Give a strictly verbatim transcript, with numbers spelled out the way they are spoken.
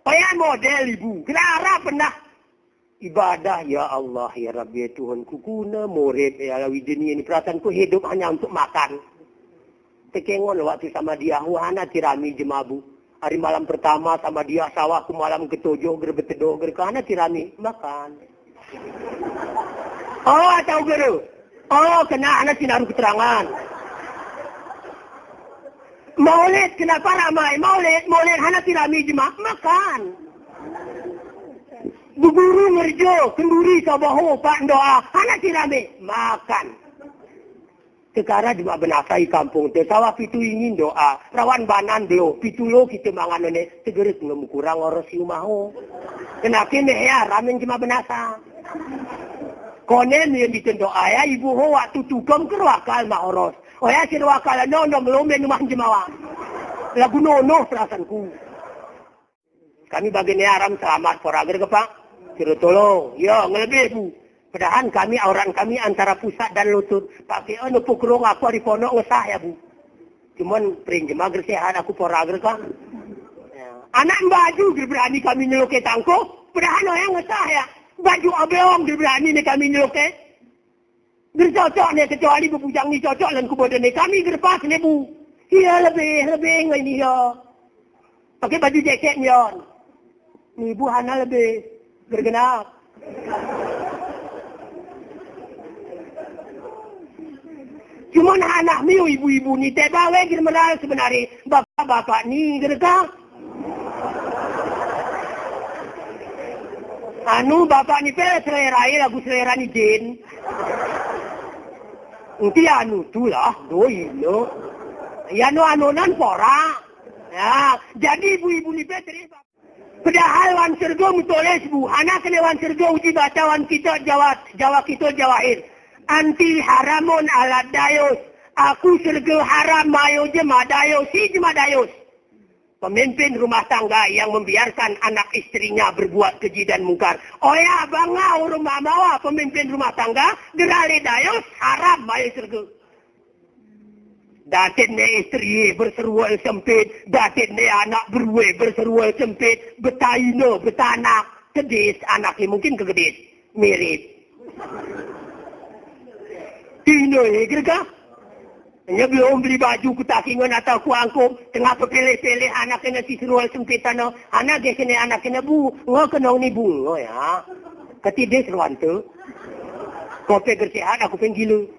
Paya model ibu, kena arap pernah ibadah, ya Allah, ya Rabbi, ya Tuhanku, kuna morep, ya Allah, wideni ini perasaanku hidup hanya untuk makan. Tekengon waktu sama dia, wah, hana tirami jema, Bu. Hari malam pertama sama dia, sawah ku malam ketujuh, ger beteduh, ger ke hana tirami, makan. Oh, atau guru. Oh, kena hana sinaru keterangan. Maulid, kenapa ramai? Maulid, maulid hana tirami jema, makan. Bu guru ngerjo, kenduri sabaho, pak doa, hana tirami, makan. Tekara jema benasa i kampung te, sawah pitu ingin doa, rawan banan deo, pitu lo kite mangan ne, tegerek ngem kurang oros i umaho. Kenake mehea ramen jema benasa. Konen yang diten doa ya, ibu ho waktu tukem ke ruakal ma oros. Oya si ruakal no, no melomen umah jemawa. Lagu nono perasaanku. Kami bagian aram selamat, porager ke, Pak? Siro tolong. Ya, ngelebih, Bu. Pedahan kami, auran kami antara pusat dan lutut. Pak, ke, anu, pukrung aku ari ponok ngesah ya, Bu. Cuman pring jema ger sehat aku, porager ke. Ya. Anak baju ger berani kami nyeloke tangko, pedahan orang ngesah ya. Baju abeong ger berani ne kami nyeloke. Ger cocok ne, kecuali bebujang ni cocok lan ku badan ne. Kami ger pas ne, Bu. Iya, lebih, lebih ngai ni ya. Pakai baju jaket niyan. Ni Bu hana lebih ger genap. Cuman hana miu ibu-ibu ni, teba we ger meral sebenari. Bapak-bapak ni ger ka. Anu, bapak ni pe selera e lagu selera ni jin. Enti anu tulah, doi no. Ya no anu nan pora. Ya, jadi ibu-ibu ni pe terus. Padahal wan serga mutoles, Bu. Hana kene wan serga uji baca wan kitab Jawa, Jawa kitab Jawahir. Anti haramun ala dayus. Aku serga haram mayo jema dayus, si jema dayus. Pemimpin rumah tangga yang membiarkan anak istrinya berbuat keji dan mungkar. Oya banga urung mamawa pemimpin rumah tangga, gerale dayus, haram mayo serga. Datin ne istri berserual sempit, datin ne anak berue berserual sempit, betaina, betanak, kedis, anak ni mungkin ke kedis, mirip. Tina e, kira-kira. Nya belum beli baju ku takingan atau ku angkung, tengah pepeleh-peleh anak kena si serual sempit tana, anak ge kena anak kena, Bu, ngo kenong ni Bu, ngo ya. Ketidis ruan tu. Kope gersehat aku penggilu.